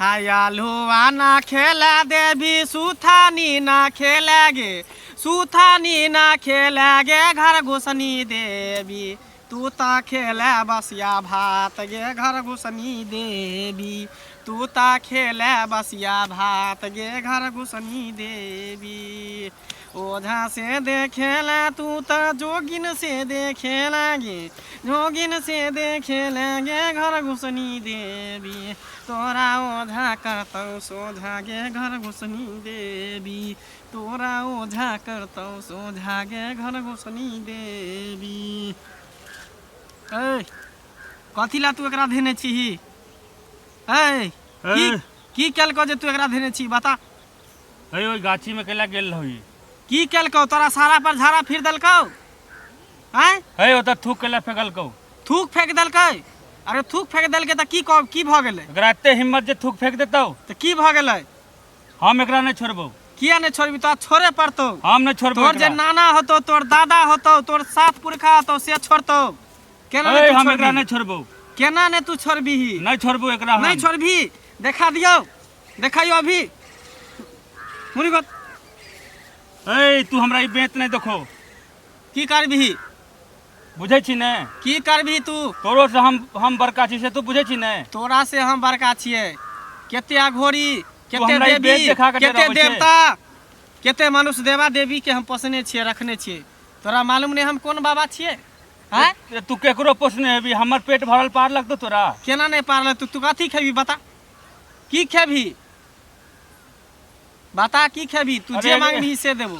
हाय आलुआ ना खेला देवी सुथानी ना खेला गे सुथानी ना खेला गे घर घुसनी देवी तू ता खेला बसिया भात गे घर घुसनी देवी तू ता खेला बसिया भात गे घर घुसनी देवी ओझा से देखेला तू त जोगिन से देखेला गे जोगिन से देखेला गे घर घुसनी देवी तोरा ओझा करतौ सोझा गे घर घुसनी देवी तोरा ओझा करतौ सोझा गे घर घुसनी देवी। ऐ कथी ला तू एकरा धेने छीही? ऐ की ऐ। की केलकौ जे तू एकरा धेने छी बता? हे ओहि गाछी में कैला गेल रही? की केलकौ तोरा सारा पर झाड़ा फिर देलकौ? आँय हे ओतऽ थूक कैला फेकलकौ? थूक फेंक देलकै? अरे थूक फेंक देलकै तऽ की कह की भऽ गेलै? एकरा एते हिम्मत जे थूक फेंक देतौ? तऽ की भऽ गेलै? हम एकरा नहि छोड़बौ। किया नहि छोड़बी? तोरा छोड़े पड़तौ। हम नहि छोड़बौ। तोहर जे एकरा। नाना होतौ, तोहर दादा होतौ, तोहर सात पुरखा होतौ से छोड़तौ। केना नहि हे तू हम एकरा छोड़बही? नहि छोड़बौ। केना नहि तू छोड़बीही? नहि छोड़बौ एकरा हम। नहि छोड़बही? देखा दियौ, देखाइयो अभी मुनिगत। हे तू हमरा ई बेंत नहि देखो। की करबही? बुझै छी ने? की करबही तू? तोरो से हम बड़का छी से तू बुझै छी ने? तोरा से हम बड़का छियै। केते अघोरी, तू केते हमरा ई देवी, बेंत देखा के केते डराबै छै? देवता, केते मनुष्य देवा देवी के हम पोसने छियै, रखने छियै। तोरा मालूम नहि हम कोन बाबा छियै? आँय तू केकरो पोसने हेबी, हमर पेट भरल पार लगतौ तोरा? केना नहि पार लगतौ? तू कथी खेबही बता? की खेबही बता? की खेबही तू? अरे जे मांगबही से देबो।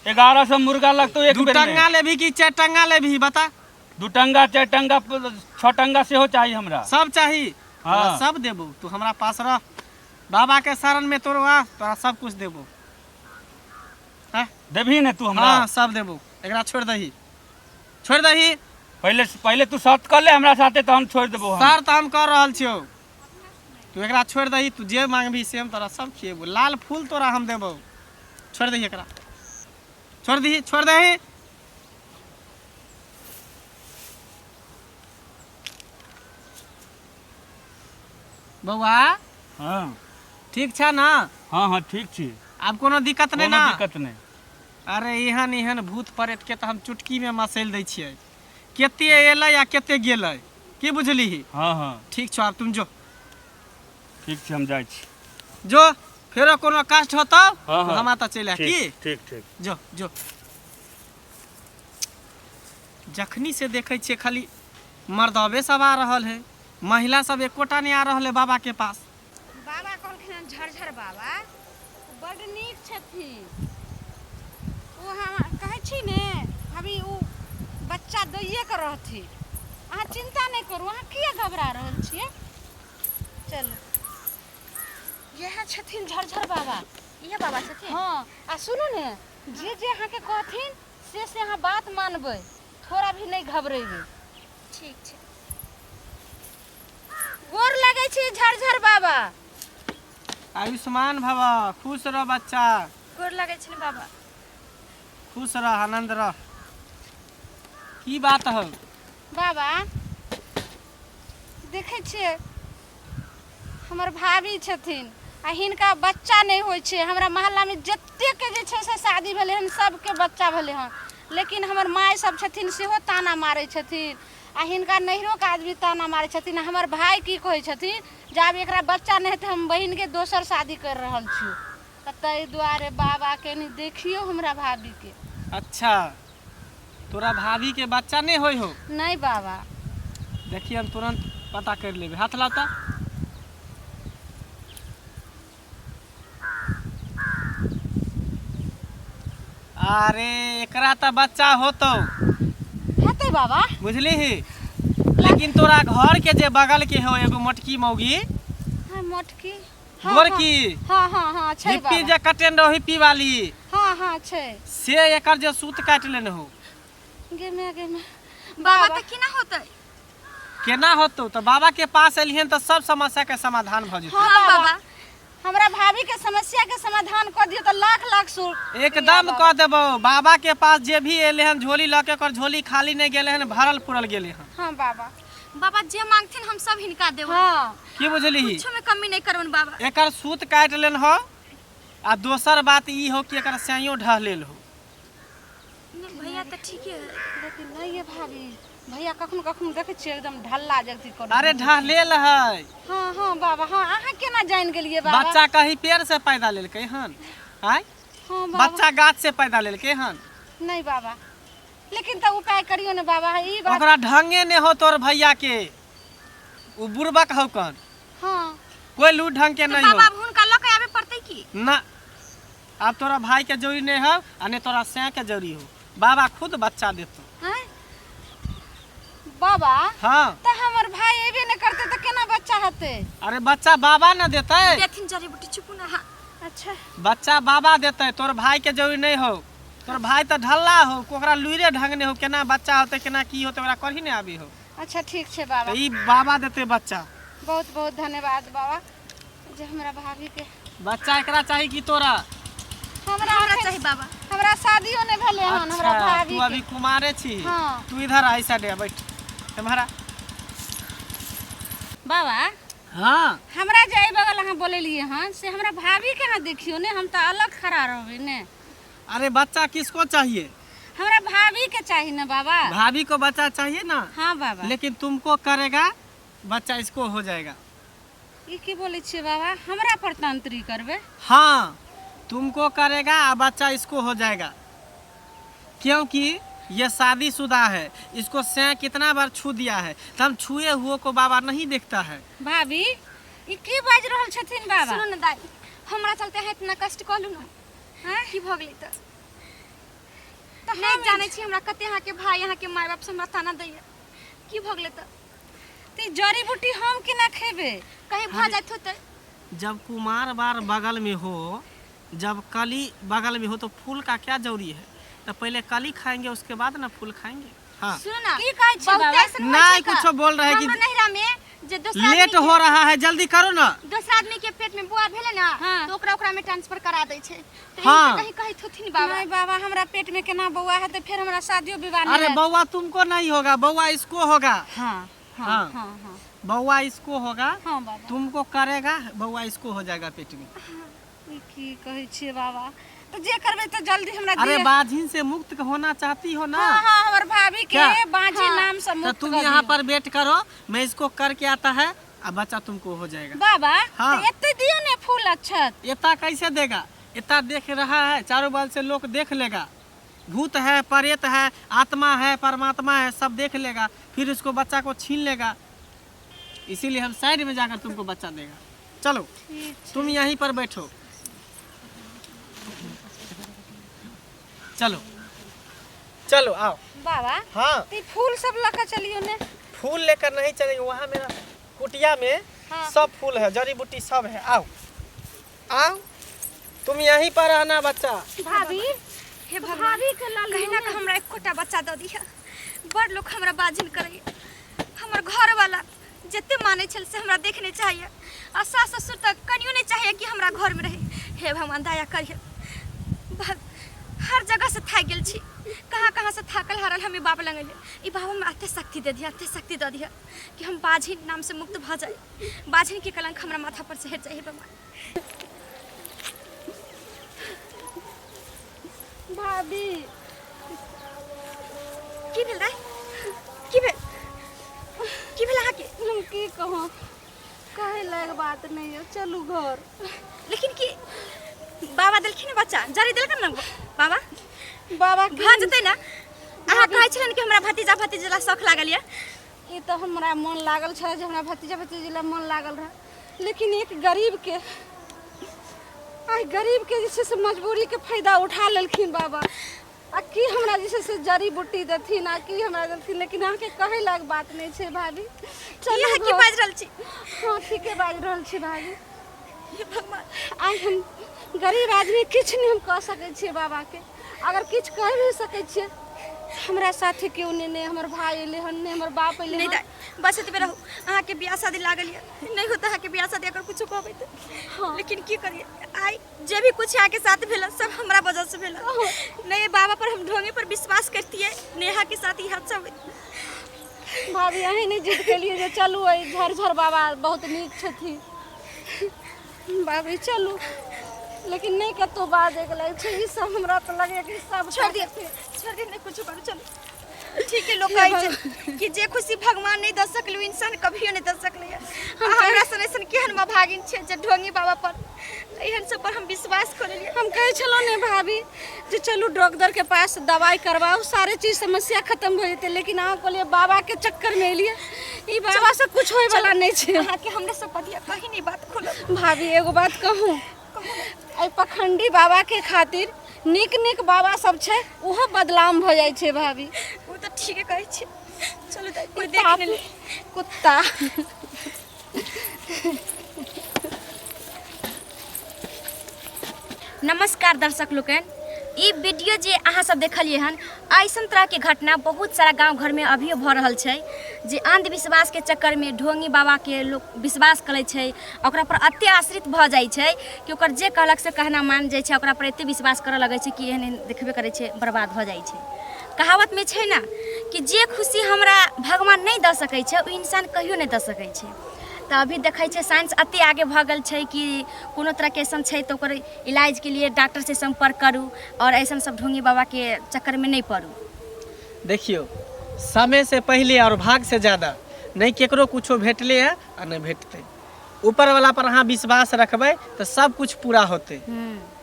1100 मुर्गा लगतौ एक दू बेर में। टंगा लेबही कि चारि टंगा लेबही बता? दू टंगा, चारि टंगा, छह टंगा सेहो चाही हमरा। सब चाही? हाँ। तोरा सब देबो, तू हमरा पास रह, बाबा के शरण में तोरो आ, तोरा सब कुछ देबो। हाँ? देबही ने तू हमरा? हाँ, सब देबो। एकरा छोड़ दही, छोड़ दही। पहिले पहिले तू शर्त कर ले हमरा साथे तहन छोड़ देबो हम। शर्त हम कर रहल छियौ, तू एकरा छोड़ दही, तू जे मांगबही से हम तोरा सब खिएबो, लाल फूल तोरा हम देबो। छोड़ दही एकरा, छोड़ दही, छोड़ दही। बौआ। हाँ। ठीक छै ना? हाँ हाँ, ठीक छी। आब कोनो दिक्कत नहि कोनो ना? दिक्कत नहि। अरे एहन एहन भूत प्रेत के तऽ हम चुटकी में मसैल दै छियै। कते एलै आ कते गेलै, की बुझलिही? हाँ हाँ। ठीक छौ, आब तुम जो। ठीक छै, हम जाइ छी। जो, फेरो कोनो कष्ट होतौ हाँ, तो हाँ। हमरा तऽ चलि आ। की? ठीक ठीक ठीक। जो जो। जखनी से देखै छियै खाली मर्दबे सब आ रहल है, महिला सब एकोटा नहि आ रहल है बाबा के पास। बाबा कहलखिन हन झरझर बाबा ओ बड्ड नीक छथिन। ओ हम कहै छी ने भाभी, ओ बच्चा दैए के रहथिन। अहाँ चिन्ता नहि करू। अहाँ किया घबरा रहल छियै? चलू, इएह छथिन झरझर बाबा। इहे बाबा छथिन? हँ। आ सुनू ने, जे जे अहाँके कहथिन से से अहाँ बात मानबै, थोड़ा भी नहि घबरेबै। ठीक छै। गोर लगै छी झरझर बाबा। आयुष्मान भव, खुश रह बच्चा। गोर लगै छी ने बाबा। खुश रह, आनंद रह। की बात हो? बाबा, देखै छियै हमर भाभी छथिन आ हिनका बच्चा नहि होइ छै। हमरा मोहल्लामे जतेकके जे छै से शादी भेलै हन, सबके बच्चा भेलै हन, लेकिन हमर माय सब छथिन सेहो ताना मारै छथिन आ हिनका नैहरोके आदमी ताना मारै छथिन। आ हमर भाय की कहै छथिन जे आब एकरा बच्चा नहि हेतै, हम बहिनके दोसर शादी करि रहल छियौ। तऽ ताहि दुआरे बाबा कनि देखियौ हमरा भाभीके। अच्छा, तोरा भाभी के बच्चा नहीं होई हो? नहि बाबा। देखिए, हम तुरंत पता कर लेबे। हाथ लाता। अरे एकरा तऽ बच्चा होतौ। हेतै बाबा? बुझली ही, लेकिन तोरा घर के जे बगल के हो एगो मोटकी मौगी। हाँ, मोटकी, हाँ। गोरकी। हाँ हाँ हाँ, छै। हिप्पी बाबा जे कटेन रहो, हिप्पी वाली। हाँ हाँ, छै। से एकर जे सूत काटि लेने हो। गे मे, गे मे। बाबा, तऽ केना होतै? केना होतौ तऽ बाबा के पास एलिहन तऽ सब समस्या के समाधान भऽ जेतौ। हाँ। हाँ। बाबा, बाबा, हमरा भाभी के समस्या के समाधान कऽ दियौ तऽ लाख लाख शुक्रिया। एकदम बाबा। कऽ देबौ। बाबा के पास जे भी एले हन झोली लऽ के, ओकर झोली खाली नहि गेले हन, भरल पुरल गेले हन। हाँ बाबा। बाबा जे मांगथिन हम सब हिनका देबै। हाँ। की बुझलिही? कुछो में कमी नहीं करबन बाबा। एकर सूत काटि लेन हो आ दोसर बात ई हो कि एकर सैयो ढह लेल हो। नहीं भैया तऽ ठीके है। लेकिन नहीं ये भाभी, भैया कखनो कखनो देखै छियै एकदम ढल्ला जगती कर। अरे ढह लेल है। हाँ हाँ बाबा, हाँ अहाँ केना जानि गेलियै बाबा? बच्चा कहीं पेड़ से पैदा लेलकै हन? आय? हाँ बाबा। बच्चा गाछ से पैदा लेलकै हन? नहीं बाबा, लेकिन तऽ उपाय करियौ ने बाबा, ई बात। ओकरा ढंगे ने हो तोर भैया के, उ बुड़बक हौ कन। हाँ। कोई लू ढंग के तऽ नहीं हो। बाबा अब हुनका लऽ के आबे पड़तै की? ना, आब तोरा भाई के जरूरी नहीं हो आ ने तोरा सैं के जरूरी हो, बाबा खुद बच्चा देतो। आँय? बाबा? हाँ। तऽ हमर भाई एबे ने करतै तऽ केना बच्चा हेतै? अरे बच्चा बाबा न देतै। देथिन जड़ी बूटी, चुपू ना। हाँ। अच्छा। बच्चा बाबा देतै, तोर भाई के जरूरी नहीं हो। तोर भाई तऽ ढल्ला हो, ओकरा लुइरे ढंग नहीं हो, केना बच्चा होतै केना की होतै ओकरा करही नहीं आबी हो। अच्छा ठीक छै बाबा। तऽ ई बाबा देतै बच्चा। बहुत बहुत धन्यवाद बाबा जे हमरा भाभी के बच्चा एकरा चाही कि तोरा? हमरा हमरा चाही बाबा। हमरा शादियो नहीं भेलै हन, हमरा अच्छा, भाभी तू अभी कुमारे छी। हाँ। तू इधर आ, साइड आ, बैठ तुम्हारा। बाबा। हाँ। हमरा जे एहि बगल अहाँ बोलेलियै हन से हमरा भाभी के अहाँ देखियौ ने, हम तऽ अलग खड़ा रहबै ने। अरे बच्चा किसको चाहिए? हमरा भाभी के चाहिए ना बाबा। भाभी को बच्चा चाहिए ना? हाँ बाबा। लेकिन तुमको करेगा बच्चा, इसको हो जाएगा। ई की बोलै छियै बाबा, हमरा पर तांत्रिक करबै? हाँ तुमको करेगा आ बच्चा इसको हो जाएगा, क्योंकि ये शादीशुदा है, इसको सै कितना बार छू दिया है, तो हम छुए हुए को बाबा नहीं देखता है। भाभी ई की बाजि रहल छथिन बाबा? सुनू ने दाई, हमरा चलते अहाँ इतना कष्ट कहलू ने, आँय? की भऽ गेलै तऽ? तऽ नहि हम जानै छी हमरा कते अहाँके भाई अहाँके माय बाप से हमरा ताना दैया, की भऽ गेलै तऽ? तऽ ई जड़ी बूटी हम केना खेबै? कहीं भऽ जाइत होतै। जब कुमार बार बगल में हो, जब कली बगल में हो तो फूल का क्या जरूरी है? तो पहले कली खाएंगे उसके बाद ना फूल खाएंगे। हाँ। सुनू ना, की कहै छी बहुते बाबा? ऐसन होइ नहीं, छै का। कुछो बोल रहे कि हमरो नैहरा में जे दोसरा लेट आदमी हो रहा है, जल्दी करो ना। दोसरा आदमी के पेट में बुआ भेलै ना, हाँ। तो ओकरा ओकरा में ट्रांसफर करा दै छै। तऽ हाँ। ई कहीं कहैत होथिन बाबा। नहीं बाबा, हमरा पेट में केना बौआ हेतै, फेर हमरा शादियो विवाह नहीं अरे हैत। बौआ तुमको नहीं होगा, बौआ इसको होगा। हाँ, हाँ, हाँ। हाँ, हाँ। बौआ इसको होगा। हाँ बाबा। तुमको करेगा, बौआ इसको हो जाएगा पेट में। ई की कहै छियै बाबा? तऽ जे करबै तऽ जल्दी हमरा अरे दिअ। बाझिन से मुक्त होना चाहती हो ना? हाँ हाँ, हमर भाभी के क्या? बाँझी हाँ। नाम से तो मुक्त तुम कऽ यहाँ दियौ। पर वेट करो, मैं इसको करके आता है आ बच्चा तुमको हो जाएगा। बाबा। हाँ। तऽ एते दियौ ने फूल अच्छत। इतना कैसे देगा? इतना देख रहा है, चारों बगल से लोग देख लेगा, भूत है, प्रेत है, आत्मा है, परमात्मा है, सब देख लेगा, फिर उसको बच्चा को छीन लेगा। इसीलिए हम साइड में जाकर तुमको बच्चा देगा। चलो तुम यहीं पर बैठो। चलो चलो आओ। बाबा। हाँ। तऽ ई फूल सब लऽ कऽ चलियौ ने। फूल लेकर नहीं चलेंगे, वहाँ मेरा कुटिया में हाँ। सब फूल है, जड़ी बूटी सब है। आओ आओ, तुम यहीं पर रहना बच्चा। भाभी, हे भगवान, भाभी के लऽ लियौ कहिना ने। कऽ हमरा एकोटा बच्चा दऽ दिअ। बड़ लोक हमरा बाजिन करैया, हमर घरवाला जते मानै छल से हमरा देख नहि चाहैया, आ सास ससुर तऽ कनियो नहि चाहैया कि हमरा घरमे रहै। हे भगवान दया करिहे। हर जगह से थाकि गेल छी, कहाँ कहाँ से थाकल हारल हम ई बाप लग एलियै। ई बाबा हमरा एते शक्ति दे दिअ, एते शक्ति दऽ दिअ कि हम बाझिन नाम से मुक्त भऽ जाइ, बाझिन के कलंक हमरा माथा पर से हटि जाइ। हे भगवान। भाभी। की भेल दाइ? की भेल? की भेल अहाँके? हम की कहूँ, कहै लायक बात नहीं है, चलू घर। लेकिन की बाबा देलखिन ने बच्चा? जड़ी देलखिन ने बाबा? बाबा भऽ जेतै ने? अहाँ कहै छलन कि हमरा भतीजा भतीजा ला शौख लागल यऽ। ई तऽ हमरा मन लागल छल जे हमरा भतीजा भतीजी ला मन लागल रहै, लेकिन एक गरीब के, आइ गरीब के जे छै से मजबूरी के फायदा उठा लेलखिन बाबा। आ की हमरा जे छै से जड़ी बूटी देथिन आ की हमरा देलखिन, लेकिन अहाँके कहै लायक बात नहि छै भाभी। चलू अहाँ की घर। बाजि रहल छी? हाँ ठीके बाजि रहल छी भाभी। हे भगवान। आइ हम गरीब आदमी किछु नहि हम कऽ सकै छियै बाबाके, अगर किछु कहि भी सकै छियै, हमरा साथे केओ नहि, नहि हमर भाय एलै हन, नहि हमर बाप एलै नहि हन। दाइ, बस एतबे रहू। अहाँके बियाह शादी लागल यऽ, नहि होत अहाँके बियाह शादी अगर कुछो कहबै तऽ। हाँ। लेकिन की करियै, आइ जे भी कुछ अहाँके साथ भेल सब हमरा वजह से भेल। नहि बाबा पर हम ढोंगे पर विश्वास करतियै, नेहा के साथ ई हादसा होइत। भाभी, अहीं नहि जिद केलियै जे चलू एहि झरझर बाबा बहुत नीक छथिन। भाभी चलू, लेकिन नहि कतहु बाजैके लागै छै ई सब। हमरा तऽ लगैए कि सब छोड़ दिअ, छोड़ दिअ, नहि कुछो करू, चलू। ठीक है, लोग कहै छै कि जे खुशी भगवान नहीं दऽ सकलै ओ इंसान कभियो नहीं दऽ सकलै। हमरा सन ऐसन केहन भागिन छै जे ढोंगी बाबा पर, एहन सब पर हम विश्वास कऽ लेलियै। हम कहै छलहुँ ने भाभी जे चलू डॉक्टर के पास दवाई करवाओ, सारे चीज समस्या खत्म हो जेतै, लेकिन अहाँ कहलियै बाबा के चक्कर में एलियै। ई बाबा से कुछ होय वाला नहीं छै। अहाँके हमरा सब पतिया कहीं नहीं बात खोलब। भाभी, एगो बात कहूँ? एहि पखंडी बाबा के खातिर नीक नीक बाबा सब छै, ओहो बदनाम भऽ जाइ छै भाभी। ओ तऽ ठीके कहै छी। चलू तऽ कोई देख नहीं ले। कुत्ता। नमस्कार दर्शक लोकनि, ई वीडियो जे अहाँ सब देखलियै हन, ऐसन तरहके घटना बहुत सारा गाँव घरमे अभियो भऽ रहल छै जे अंधविश्वासके चक्करमे ढोंगी बाबाके लोक विश्वास करै छै, ओकरा पर एते आश्रित भऽ जाइ छै कि ओकर जे कहलक से कहना मान जाइ छै। ओकरा पर एते विश्वास करऽ लगै छै कि एहन एहन देखबे करै छै, बर्बाद भऽ जाइ छै। कहावतमे छै ने कि जे खुशी हमरा भगवान नहि दऽ सकै छै, ओ इंसान कहियो नहि दऽ सकै छै। तऽ अभी देखै छै साइंस एते आगे भऽ गेल छै कि कोनो तरहके अइसन छै तऽ ओकर इलाजके लिए डॉक्टरसँ सम्पर्क करू आओर अइसन सब ढोंगी बाबाके चक्करमे नहि पड़ू। देखियौ, समय से पहिले और भाग से ज्यादा नहि केकरो कुछो भेटले है आ नहि भेटतै। ऊपर वाला पर अहाँ विश्वास रखबै तऽ सब कुछ पूरा होतै,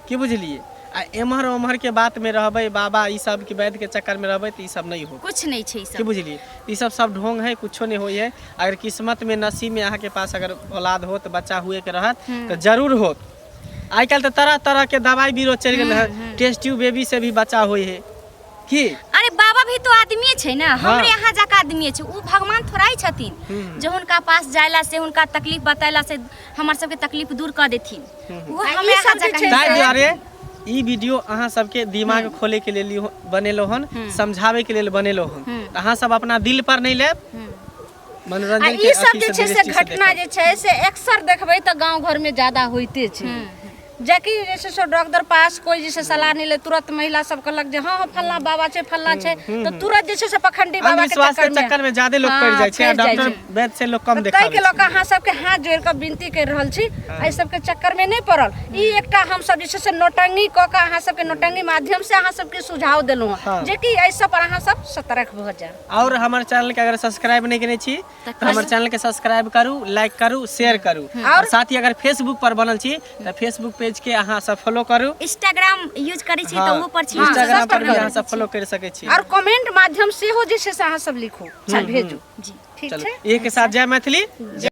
की बुझलियै? आ एम्हर ओम्हर के बात में रहबै, बाबा ई सब के वैद्य के चक्कर में रहबै, तऽ ई सब नहि होत। कुछ नहीं छै ई की सब। बुझलियै? ई सब सब ढोंग है, कुछो नहीं होइ है। अगर किस्मत में, नसीब में अहाँ के पास अगर औलाद होत, बच्चा हुए के रहत, तऽ जरूर होत। आइ काल्हि तऽ तरह तरह के दवाई बीरो चलि गेल है, टेस्ट ट्यूब बेबी से भी बच्चा होइ है की। अरे बाबा भी तो आदमीए छै ने, हमरे यहाँ जाके आदमीए छै, ओ भगवान थोड़ा ही छथिन जे हुनका पास जायला से, हुनका तकलीफ बतेला से हमर सबके तकलीफ दूर कऽ देथिन। ओ आ ई हमरे यहाँ सब जे जाके छै ताहि दुआरे ई वीडियो अहाँ सबके दिमाग खोले के लेल बनेलो हन, समझावे के लेल बनेलो हन। तऽ अहाँ सब अपना दिल पर नहीं लेब, आ मनोरंजन ई के सब अथी जे से छै से दृष्टि से घटना देखब। जे छै से अक्सर देखबै तऽ गाँव घरमे ज्यादा होइते छै, जेकि जे छै से डॉक्टर पास कोइ जे छै सलाह नहि ले, तुरंत महिला सब कहलक जे हँ हँ फल्लाँ बाबा छै, फल्लाँ छै, तऽ तुरंत जे छै से पखंडी बाबा के अंधविश्वास के चक्कर में चक्कर में ज्यादा लोग पड़ हाँ, जाइ छै आ पड़ि जाइ डॉक्टर छै। वैद्य से लोग कम तऽ देखाबै ताहिके लऽ छै। कऽ अहाँ सबके हाथ जोड़ि कऽ विनती करि रहल छी, एहि सबके चक्करमे नहि पड़ल। ई एकटा हमसब जे छै से नौटंकी कऽ कऽ अहाँ सबके नौटंकी माध्यम से अहाँ सबके सुझाव देलहुँ हँ जेकि एहि सब पर अहाँ सब सतर्क भऽ जाउ। और हमर चैनल के अगर सब्सक्राइब नहीं केने छी तऽ हमर चैनल के सब्सक्राइब करू, लाइक करू, शेयर करू और साथ ही अगर फेसबुक पर बनल छी तऽ फेसबुक पेज के अहाँ सब फॉलो करू। इंस्टाग्राम यूज करै छी तऽ ओहो पर छी। इंस्टाग्राम सब पर पर भी करू। अहाँ सब फॉलो कर सकै छी। आओर कमेंट माध्यम सेहो जे छै से अहाँ सब लिखू, भेजू। जी। ठीक चलू छै, एहि के साथ जय मैथिली, जय।